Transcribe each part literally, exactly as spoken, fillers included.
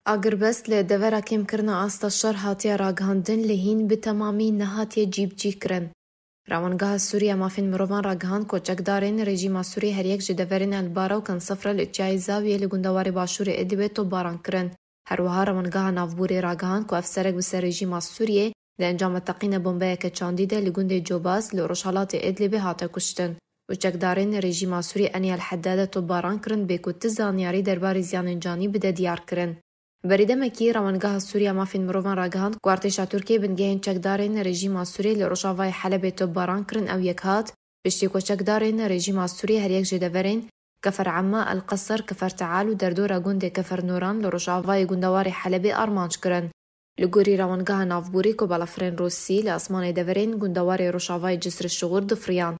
Agirbest li devera kêmkirina asta şer hatiye ragihandin, lê hîn bi temamî nehatiye cîbicîkirin. Rewangeha Sûriye ya Mafên Mirovan ragihand ku çekdarên rejîma Sûriyê her yek ji deverên El Bara û Kensifre li çiyayê Zawiyê li gundewarê başûrê Idlibê topbaran kirin. Her wiha Rewangeha Navborî ragihand ku efserek bi ser rejîma Sûriyê di encama teqîna bombeyeke çandî de li gundê Cobaz li rojhelatê Idlibê hate kuştin û çekdarên rejîma Sûriyê Enî El Hedade topbaran kirin, bê ku ti zanyarî derbarê ziyanên canî bide diyarkirin. Berî demekî Rewangeha Sûriye ya Mafên Mirovan ragihand ku artêşa Tirkiyê bingehên çekdarên rejîma Sûriyê li rojavayê Helebê topbaran kirin, ew yek hat, piştî ku çekdarên rejîma Sûriyê her yek ji deverên Kefer Emma, El Qesir, Kefer Teal û derdora gundê Kefer Nûran li rojavayê gundewarê Helebê armanc kirin. Li gorî Rewangeha Navborî ku balafirên Rûsî li asmanê deverên gundewarê rojavayê Cisr Şuxur difiriyan.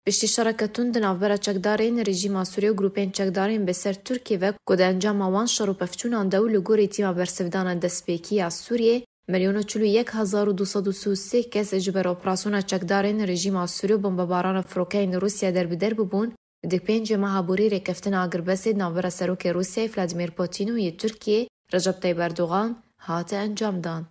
Piştî şereke tund di navbera çekdarên rejîma Sûriyê û grûpên çekdarên bi ser Tirkiyê ve ku di encama wan şer û pevçûnan de û li gorî tîma bersivdana destpêkî ya Sûriyê, milyon û çil û yek hezar û du sed û sî û sê kes ji ber operasyona çekdarên rejîma Sûriyê û bombebarana firokeyên Rûsya derbider bibûn, di pêncê meha borî rêkeftina agirbestê di navbera serokê Rûsyayê Vladimir Putin û yê Tirkiyê Recep Tayyip Erdogan hate encamdan.